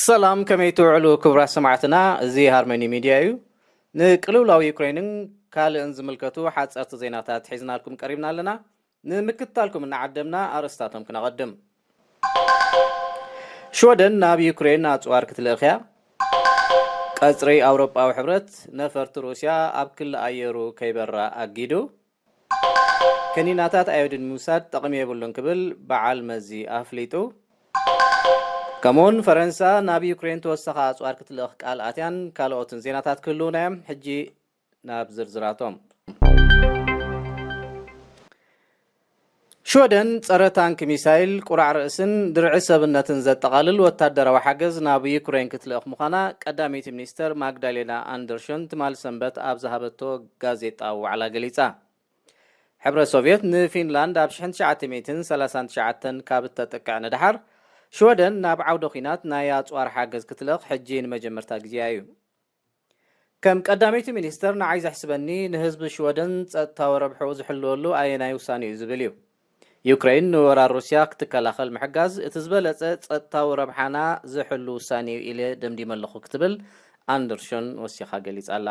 ሰላም፣ ከመይ ትውዕሉ ክቡራት ሰማዕትና? እዚ ሃርመኒ ሚድያ እዩ። ንቅልውላው ዩክሬንን ካልእን ዝምልከቱ ሓጸርቲ ዜናታት ሒዝናልኩም ቀሪብና ኣለና። ንምክትታልኩም እናዓደምና ኣርእስታቶም ክነቐድም። ሽወደን ናብ ዩክሬን ኣጽዋር ክትልእኽ እያ። ቀጽሪ ኣውሮጳዊ ሕብረት ነፈርቲ ሩስያ ኣብ ክሊ ኣየሩ ከይበራ ኣጊዱ። ከኒናታት ኣዮዲን ምውሳድ ጠቕሚ የብሉን ክብል በዓል መዚ ኣፍሊጡ። ከምኡውን ፈረንሳ ናብ ዩክሬን ተወሳኺ ኣጽዋር ክትልእኽ ቃል ኣትያን ካልኦትን ዜናታት ክህልዉና እዮም። ሕጂ ናብ ዝርዝራቶም። ሽወደን ጸረ ታንክ ሚሳይል፣ ቁራዕ ርእስን ድርዒ ሰብነትን ዘጠቓልል ወታደራዊ ሓገዝ ናብ ዩክሬን ክትልእኽ ምዃና ቀዳመይቲ ሚኒስተር ማግዳሌና ኣንደርሽን ትማል ሰንበት ኣብ ዝሃበቶ ጋዜጣዊ ዋዕላ ገሊጻ። ሕብረት ሶቭየት ንፊንላንድ ኣብ ሽሕን ትሽዓተ ሚእትን ሰላሳን ትሽዓተን ካብ እተጥቅዕ ንደሓር፣ ሽወደን ናብ ዓውደ ኲናት ናይ ኣጽዋር ሓገዝ ክትልእኽ ሕጂ ንመጀመርታ ግዜኣ እዩ። ከም ቀዳመይቲ ሚኒስተር፣ ንዓይ ዘሕስበኒ ንህዝቢ ሽወደን ጸጥታዊ ረብሕኡ ዝሕልወሉ ኣየናይ ውሳኔ እዩ ዝብል እዩ። ዩክሬን ንወራር ሩስያ ክትከላኸል ምሕጋዝ እቲ ዝበለጸ ጸጥታዊ ረብሓና ዝሕሉ ውሳኔ እዩ ኢለ ደምዲመ ኣለኹ ክትብል ኣንደርሽን ወሲኻ ገሊጻ ኣላ።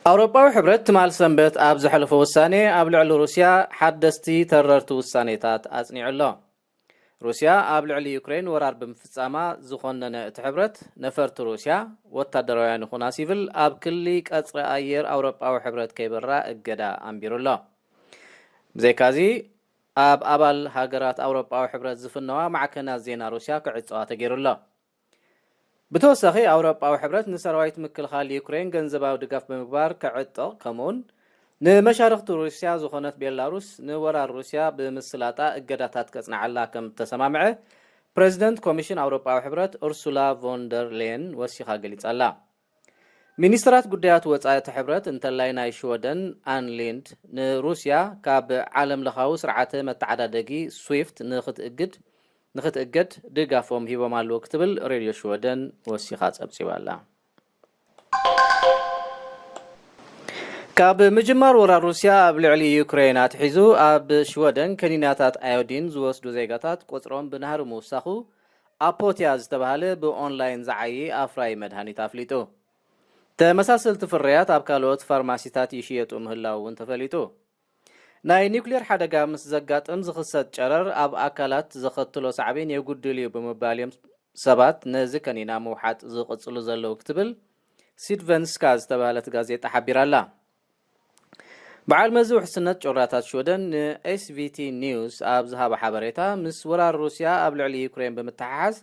ኣውሮጳዊ ሕብረት ትማል ሰንበት ኣብ ዘሕለፎ ውሳኔ ኣብ ልዕሊ ሩስያ ሓደስቲ ተረርቲ ውሳኔታት ኣጽኒዑ ኣሎ። ሩስያ ኣብ ልዕሊ ዩክሬን ወራር ብምፍጻማ ዝኾነነ እቲ ሕብረት፣ ነፈርቲ ሩስያ፣ ወታደራውያን ይኹና ሲቪል፣ ኣብ ክሊ ቀጽሪ ኣየር ኣውሮጳዊ ሕብረት ከይበራ እገዳ ኣንቢሩ ኣሎ። ብዘይካዚ፣ ኣብ ኣባል ሃገራት ኣውሮጳዊ ሕብረት ዝፍነዋ ማዕከናት ዜና ሩስያ ክዕጸዋ ተገይሩ ኣሎ። ብተወሳኺ፣ ኣውሮጳዊ ሕብረት ንሰራዊት ምክልኻል ዩክሬን ገንዘባዊ ድጋፍ ብምግባር ክዕጥቕ፣ ከምኡውን ንመሻርኽቲ ሩስያ ዝኾነት ቤላሩስ ንወራር ሩስያ ብምስላጣ እገዳታት ከጽንዓላ ከም እተሰማምዐ ፕረዚደንት ኮሚሽን ኣውሮጳዊ ሕብረት ኡርሱላ ቮን ደር ሌየን ወሲኻ ገሊጻ ኣላ። ሚኒስትራት ጉዳያት ወጻኢ እቲ ሕብረት፣ እንተላይ ናይ ሽወደን ኣን ሊንድ፣ ንሩስያ ካብ ዓለም ለኻዊ ስርዓተ መተዓዳደጊ ስዊፍት ንኽትእግድ ንኽትእገድ ድጋፎም ሂቦም ኣለዉ ክትብል ሬድዮ ሽወደን ወሲኻ ጸብጺባ ኣላ። ካብ ምጅማር ወራር ሩስያ ኣብ ልዕሊ ዩክሬን ኣትሒዙ፣ ኣብ ሽወደን ከኒናታት ኣዮዲን ዝወስዱ ዜጋታት ቁጽሮም ብናህሪ ምውሳኹ፣ ኣፖትያ ዝተባህለ ብኦንላይን ዝዓዪ ኣፍራዪ መድሃኒት ኣፍሊጡ። ተመሳሰልቲ ፍርያት ኣብ ካልኦት ፋርማሲታት ይሽየጡ ምህላው እውን ተፈሊጡ። ናይ ኒውክሌር ሓደጋ ምስ ዘጋጥም ዝኽሰት ጨረር ኣብ ኣካላት ዘኸትሎ ሳዕቤን የጉድል እዩ ብምባል እዮም ሰባት ነዚ ከኒና ምውሓጥ ዝቕጽሉ ዘለዉ ክትብል ሲድቨንስካ ዝተባህለት ጋዜጣ ሓቢራ ኣላ። በዓል መዚ ውሕስነት ጩራታት ሽወደን ንኤስቪቲ ኒውስ ኣብ ዝሃቦ ሓበሬታ፣ ምስ ወራር ሩስያ ኣብ ልዕሊ ዩክሬን ብምትሓሓዝ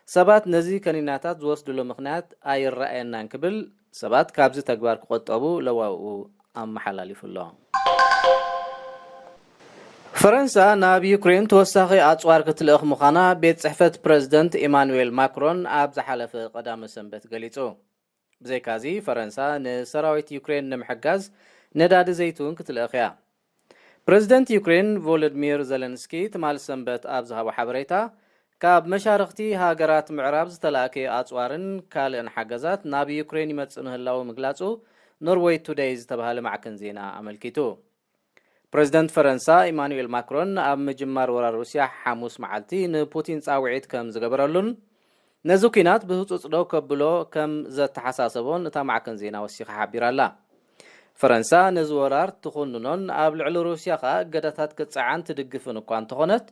ሰባት ነዚ ከኒናታት ዝወስድሉ ምኽንያት ኣይረኣየናን ክብል ሰባት ካብዚ ተግባር ክቆጠቡ ለዋውኡ ኣመሓላሊፉ ኣሎ። ፈረንሳ ናብ ዩክሬን ተወሳኺ ኣጽዋር ክትልእኽ ምዃና ቤት ጽሕፈት ፕረዚደንት ኢማኑኤል ማክሮን ኣብ ዝሓለፈ ቀዳመ ሰንበት ገሊጹ። ብዘይካዚ፣ ፈረንሳ ንሰራዊት ዩክሬን ንምሕጋዝ ነዳዲ ዘይትውን ክትልእኽ እያ። ፕረዚደንት ዩክሬን ቮሎዲሚር ዘለንስኪ ትማል ሰንበት ኣብ ዝሃቦ ሓበሬታ፣ ካብ መሻርኽቲ ሃገራት ምዕራብ ዝተላእከ ኣጽዋርን ካልእን ሓገዛት ናብ ዩክሬን ይመጽእ ምህላዉ ምግላጹ ኖርወይ ቱደይ ዝተባህለ ማዕከን ዜና ኣመልኪቱ። ፕረዚደንት ፈረንሳ ኢማኑኤል ማክሮን ኣብ ምጅማር ወራር ሩስያ ሓሙስ መዓልቲ ንፑቲን ጻውዒት ከም ዝገበረሉን ነዚ ኲናት ብህጹጽ ደው ከብሎ ከም ዘተሓሳሰቦን እታ ማዕከን ዜና ወሲኻ ሓቢራ ኣላ። ፈረንሳ ነዚ ወራር ትኹንኖን ኣብ ልዕሊ ሩስያ ከኣ እገዳታት ክትጽዓን ትድግፍን እኳ እንተኾነት፣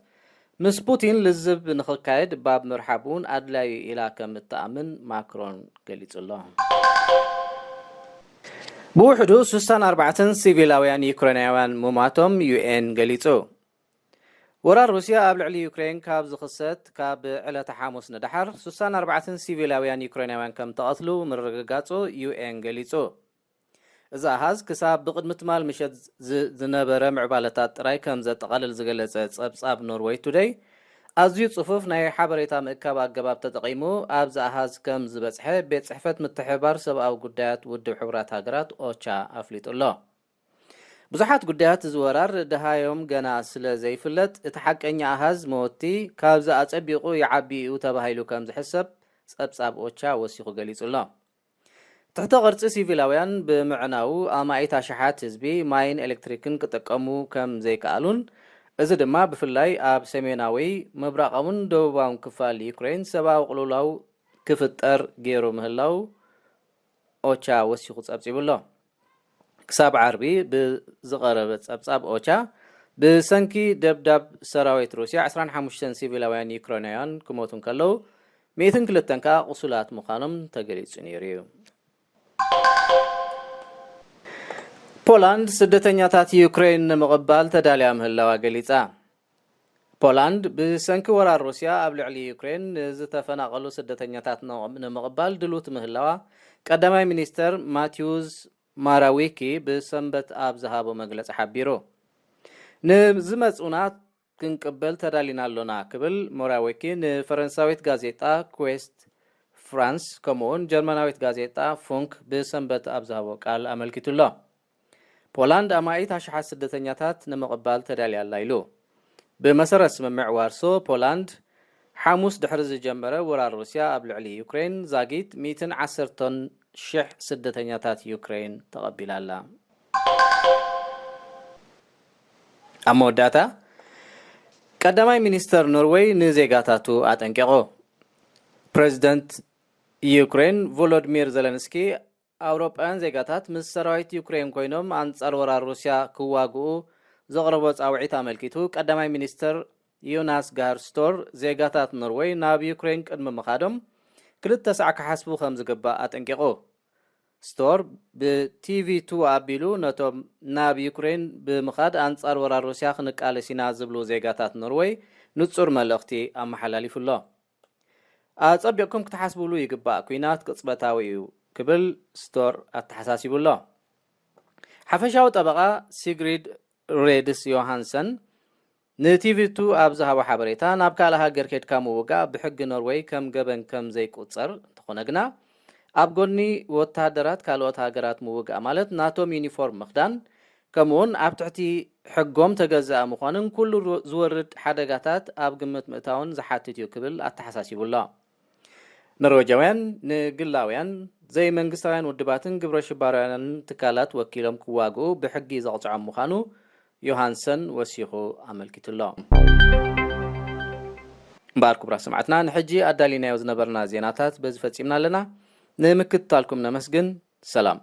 ምስ ፑቲን ልዝብ ንኽካየድ ባብ ምርሓብ እውን ኣድላዩ ኢላ ከም እትኣምን ማክሮን ገሊጹ ኣሎ። ብውሕዱ ስሳን ኣርባዕተን ሲቪላውያን ዩክሬናውያን ምሟቶም ዩኤን ገሊጹ። ወራር ሩስያ ኣብ ልዕሊ ዩክሬን ካብ ዝኽሰት ካብ ዕለተ ሓሙስ ንደሓር ስሳን ኣርባዕተን ሲቪላውያን ዩክሬናውያን ከም ተቐትሉ ምርግጋጹ ዩኤን ገሊጹ። እዚ ኣሃዝ ክሳብ ብቕድሚ ትማል ምሸት ዝ-፣ ዝነበረ ምዕባለታት ጥራይ ከም ዘጠቓልል ዝገለጸ ጸብጻብ ኖርወይ ቱደይ፣ ኣዝዩ ጽፉፍ ናይ ሓበሬታ ምእካብ ኣገባብ ተጠቒሙ ኣብዚ ኣሃዝ ከም ዝበጽሐ ቤት ጽሕፈት ምትሕብባር ሰብኣዊ ጉዳያት ውድብ ሕቡራት ሃገራት ኦቻ ኣፍሊጡ ኣሎ። ብዙሓት ጉዳያት እዚ ወራር ደሃዮም ገና ስለ ዘይፍለጥ፣ እቲ ሓቀኛ ኣሃዝ መወቲ ካብዚ ኣጸቢቑ ይዓቢ እዩ ተባሂሉ ከም ዝሕሰብ ጸብጻብ ኦቻ ወሲኹ ገሊጹ ኣሎ። ትሕተ ቅርጺ ሲቪላውያን ብምዕናዉ፣ ኣማኢት ኣሽሓት ህዝቢ ማይን ኤሌክትሪክን ክጥቀሙ ከም ዘይከኣሉን፣ እዚ ድማ ብፍላይ ኣብ ሰሜናዊ፣ ምብራቓውን ደቡባውን ክፋል ዩክሬን ሰብኣዊ ቅልውላው ክፍጠር ገይሩ ምህላው ኦቻ ወሲኹ ጸብጺቡ ኣሎ። ክሳብ ዓርቢ ብዝቐረበ ጸብጻብ ኦቻ፣ ብሰንኪ ደብዳብ ሰራዊት ሩስያ ዕስራን ሓሙሽተን ሲቪላውያን ዩክሬናውያን ክሞቱ እንከለዉ፣ ሚእትን ክልተን ከኣ ቁሱላት ምዃኖም ተገሊጹ ነይሩ እዩ። ፖላንድ ስደተኛታት ዩክሬን ንምቕባል ተዳልያ ምህላዋ ገሊጻ። ፖላንድ ብሰንኪ ወራር ሩስያ ኣብ ልዕሊ ዩክሬን ንዝተፈናቐሉ ስደተኛታት ን-፣ ንምቕባል ድሉት ምህላዋ ቀዳማይ ሚኒስተር ማቲውዝ ማራዊኪ ብሰንበት ኣብ ዝሃቦ መግለጺ ሓቢሩ። ንዝመጹና ክንቅበል ተዳሊና ኣሎና ክብል ሞራዊኪ ንፈረንሳዊት ጋዜጣ ኩዌስት ፍራንስ ከምኡውን ጀርመናዊት ጋዜጣ ፉንክ ብሰንበት ኣብ ዝሃቦ ቃል ኣመልኪቱ ኣሎ። ፖላንድ ኣማኢት ኣሽሓት ስደተኛታት ንምቕባል ተዳልያ ኣላ ኢሉ። ብመሰረት ስምምዕ ዋርሶ፣ ፖላንድ ሓሙስ ድሕሪ ዝጀመረ ወራር ሩስያ ኣብ ልዕሊ ዩክሬን ዛጊት ሚእትን ዓሰርተን ሽሕ ስደተኛታት ዩክሬን ተቐቢላ ኣላ። ኣብ መወዳእታ፣ ቀዳማይ ሚኒስተር ኖርወይ ንዜጋታቱ ኣጠንቂቑ። ፕሬዚደንት ዩክሬን ቮሎዲሚር ዘለንስኪ፣ ኣውሮጳውያን ዜጋታት ምስ ሰራዊት ዩክሬን ኮይኖም ኣንጻር ወራር ሩስያ ክዋግኡ ዘቕረቦ ጻውዒት ኣመልኪቱ፣ ቀዳማይ ሚኒስተር ዮናስ ጋር ስቶር፣ ዜጋታት ኖርወይ ናብ ዩክሬን ቅድሚ ምኻዶም ክልተ ሳዕ ክሓስቡ ከም ዝግባእ ኣጠንቂቑ። ስቶር ብቲቪ ቱ ኣቢሉ፣ ነቶም ናብ ዩክሬን ብምኻድ ኣንጻር ወራር ሩስያ ክንቃለስ ኢና ዝብሉ ዜጋታት ኖርወይ ንጹር መልእኽቲ ኣመሓላሊፉ ኣሎ። ኣጸቢቕኩም ክትሓስብሉ ይግባእ፣ ኲናት ቅጽበታዊ እዩ ክብል ስቶር ኣተሓሳሲቡ ኣሎ። ሓፈሻዊ ጠበቓ ሲግሪድ ሬድስ ዮሃንሰን ንቲቪ ቱ ኣብ ዝሃቦ ሓበሬታ፣ ናብ ካልእ ሃገር ኬድካ ምውጋእ ብሕጊ ኖርወይ ከም ገበን ከም ዘይቁጸር እንተኾነ ግና፣ ኣብ ጎኒ ወተሃደራት ካልኦት ሃገራት ምውጋእ ማለት ናቶም ዩኒፎርም ምኽዳን፣ ከምኡውን ኣብ ትሕቲ ሕጎም ተገዛኢ ምዃንን ኩሉ ሩ-፣ ዝወርድ ሓደጋታት ኣብ ግምት ምእታውን ዝሓትት እዩ ክብል ኣተሓሳሲቡ ኣሎ። ኖርወጃውያን ንግላውያን፣ ዘይመንግስታውያን ውድባትን ግብረ ሽባራውያንን ትካላት ወኪሎም ክዋግኡ ብሕጊ ዘቕጽዖም ምዃኑ ዮሃንሰን ወሲኹ ኣመልኪቱ ኣሎ። እምበኣር ክቡራት ሰማዕትና፣ ንሕጂ ኣዳሊናዮ ዝነበርና ዜናታት በዚ ፈጺምና ኣለና። ንምክትታልኩም ነመስግን። ሰላም።